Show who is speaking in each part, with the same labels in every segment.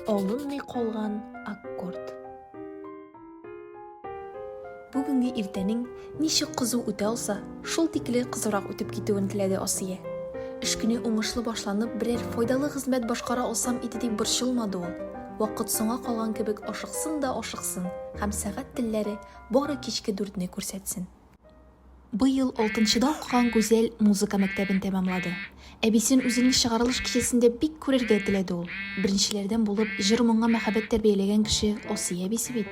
Speaker 1: Алынмый калган аккорд. Бүгенге иртәнең ничек кызу үтә алса, шул тикле кызурак үтеп китүен теләде Асия. Эш көне уңышлы башланып, берәр файдалы хезмәт башкара алсам иде дип борчылмады ул. Вакыт соңа калган кебек ашыксын да ашыксын һәм сәгать телләре бары кичке дүртне күрсәтсен. Быел алтынчыда укыган Гүзәл музыка мәктәбен тәмамлады. Әбисен үзенең чыгарылыш кичәсендә бик күрергә теләде ул. Беренчеләрдән булып җыр-моңга мәхәббәт тәрбияләгән кеше Асия әбисе бит.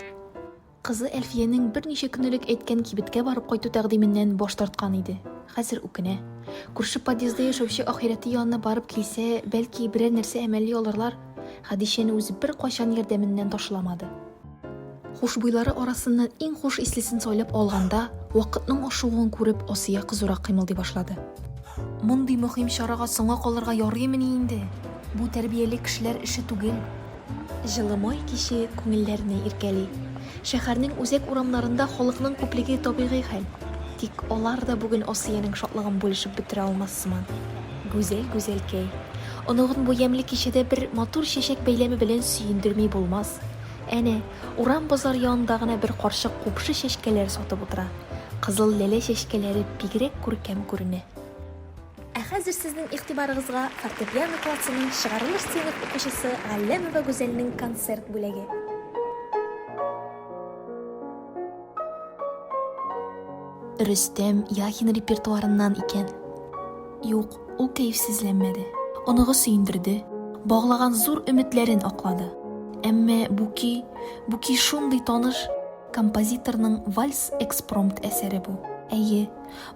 Speaker 1: Кызы Әлфиянең берничә көн элек әйткән кибеткә барып кайту тәкъдименнән баш тарткан иде. Хәзер үкенә. Күрше подъездда яшәүче ахирәте янына барып килсә, бәлки, берәр нәрсә әмәлли алырлар. Хәдичәне үзе беркайчан ярдәменнән ташламады. Хушбуйлары арасыннан иң хуш ислесен сайлап алганда, вакытның ашыгуын күреп, Асия кызурак кыймылдый башлады. Мондый мөһим чарага соңга калырга ярыймыни инде? Бу тәрбияле кешеләр эше түгел. Җылы май киче күңелләрне иркәли. Шәһәрнең үзәк урамнарында халыкның күплеге табигый хәл. Тик алар да бүген Асиянең шатлыгын бүлешеп бетерә алмас сыман. Гүзәл гүзәлкәй. Оныгын бу ямьле кичәдә бер матур чәчәк бәйләме белән сөендерми булмас. Әнә, урам-базар янында гына бер карчык купшы чәчкәләр сатып утыра. Кызыл ләлә чәчкәләре бигрәк күркәм күренә. Ә хәзер сезнең игътибарыгызга фортепиано классының чыгарылыш сыйныф укучысы Галләмова Гүзәлнең концерт бүләге. Рөстәм Яхин репертуарыннан икән. Юк, ул кәефсезләнмәде. Оныгы сөендерде, баглаган зур өметләрен аклады. Әмма бу көй, бу көй шундый таныш, композиторның Вальс-экспромт әсәре бу. Әйе,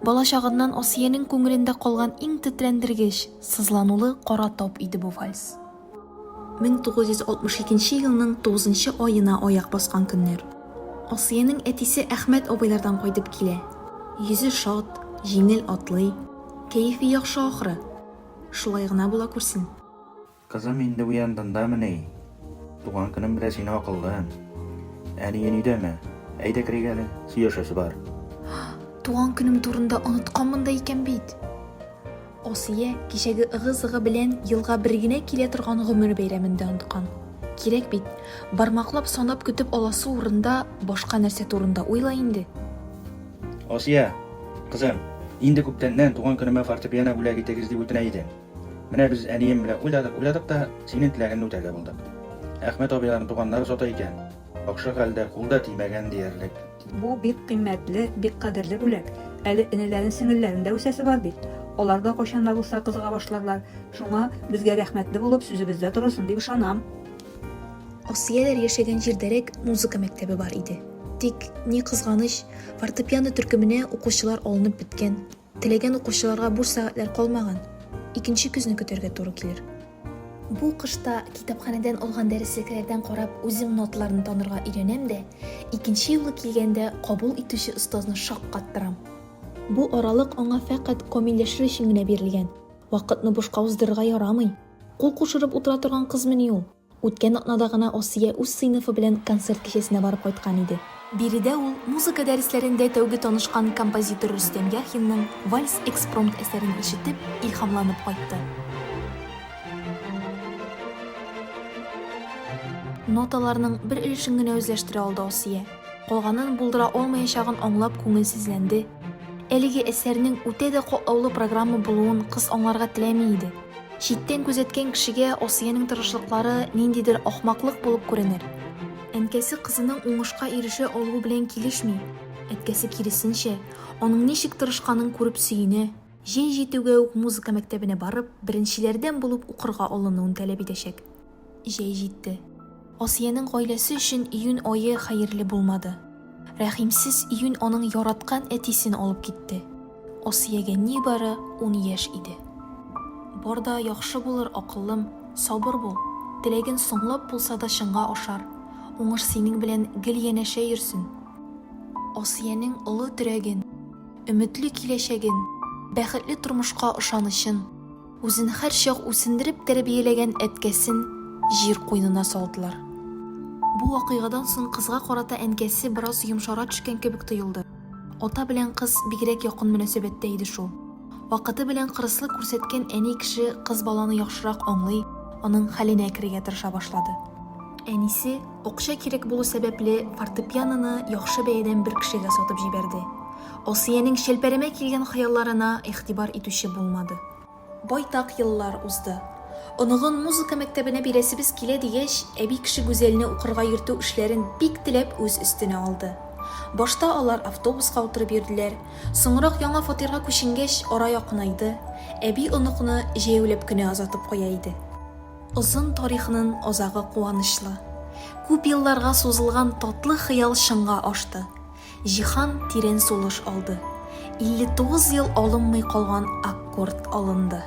Speaker 1: балачагыннан Асиянең күңелендә калган иң тетрәндергеч, сызланулы кара тап иде бу вальс. 1962 елның тугызынчы аена аяк баскан көннәр. Асиянең әтисе Әхмәт абыйлардан кайтып килә. Йөзе шат, җиңел атлый. Кәефе яхшы ахры. Шулай гына була күрсен.
Speaker 2: Кызым, инде уяндың дамыни? Туган көнем белән сине, акыллым. Әниең өйдәме? Әйдә керик әле, сөйләшәсе бар.
Speaker 1: Туган көнем турында онытканмын да икән бит. Асия кичәге ыгы-зыгы белән елга бер генә килә торган гомер бәйрәмен дә оныткан. Кирәк бит, бармаклап санап көтеп аласы урында башка нәрсә турында уйла инде.
Speaker 2: Асия, кызым, инде күптәннән туган көнемә фортепиано бүләк итегез дип үтенә идем. Менә без әнием белән уйладык-уйладык та, синең теләгеңне үтәргә булдык. Әхмәт абыйларның туганнары сата икән. Яхшы хәлдә, кул да тимәгән диярлек.
Speaker 3: Бу бик кыйммәтле, бик кадерле бүләк. Әле энеләрен, сеңелләрен дә үсәсе бар бит. Алар да кайчан да булса кызыга башларлар. Шуңа безгә рәхмәтле булып, сүзебездә торырсың дип ышанам.
Speaker 1: Асияләр яшәгән җирдәрәк музыка мәктәбе бар иде. Тик, ни кызганыч, фортепиано төркеменә укучылар алынып беткән. Теләгән укучыларга буш сәгатьләр калмаган. Икенче көзне көтәргә туры килер. Бу кышта китапханәдән алган дәреслекләрдән карап үзем ноталарны танырга өйрәнәм дә, икенче юлы килгәндә кабул итүче остазны шаккаттырам. Бу аралык аңа фәкать камилләшер өчен генә бирелгән. Вакытны бушка уздырырга ярамый. Кул кушырып утыра торган кызмыни ул? Үткән атнада гына Асия үз сыйныфы белән концерт кичәсенә барып кайткан иде. Биредә ул музыка дәресләрендә тәүге танышкан композитор Рөстәм Яхинның Вальс-экспромт әсәрен ишетеп, илһамланып кайтты. Ноталарның бер өлешен генә үзләштерә алды Асия. Калганын булдыра алмаячагын аңлап күңелсезләнде. Әлеге әсәрнең үтә дә катлаулы программа булуын кыз аңларга теләми иде. Читтән күзәткән кешегә Асиянең тырышлыклары ниндидер ахмаклык булып күренер. Әнкәсе кызының уңышка ирешә алуы белән килешми, әткәсе киресенчә, аның ничек тырышканын күреп сөенә, җәй җитүгә үк музыка мәктәбенә барып, беренчеләрдән булып укырга алынуын таләп итәчәк. Җәй җитте. Асиянең гаиләсе өчен июнь ае хәерле булмады. Рәхимсез июнь аның яраткан әтисен алып китте. Асиягә нибары ун яшь иде. Бар да яхшы булыр, акыллым, сабыр бул. Теләген соңлап булса да чынга ашар. Уңыш синең белән гел янәшә йөрсен. Асиянең олы терәген, өметле киләчәген, бәхетле тормышка ышанычын, Үзен һәрчак үсендереп тәрбияләгән әткәсен җир куенына салдылар. Бу вакыйгадан соң кызга карата әнкәсе бераз йомшара төшкән кебек тоелды. Ата белән кыз бигрәк якын мөнәсәбәттә иде шул. Вакыты белән кырыслык күрсәткән әни кеше кыз баланы яхшырак аңлый, аның хәленә керергә тырыша башлады. Әнисе, акча кирәк булу сәбәпле, фортепианоны яхшы бәядән бер кешегә сатып җибәрде. Асиянең чәлпәрәмә килгән хыялларына игътибар итүче булмады. Байтак еллар узды. Оныгын музыка мәктәбенә бирәсебез килә дигәч, әби кеше Гүзәлне укырга йөртү эшләрен бик теләп үз өстенә алды. Башта алар автобуска утырып йөрделәр, соңрак яңа фатирга күченгәч, ара якынайды, әби оныкны җәяүләп кенә озатып куя иде. Озын тарихнын азагы куанычлы. Күп елларга сузылган татлы хыял чынга ашты. Җиһан тирән сулыш алды. 59 ел алынмый калган аккорд алынды.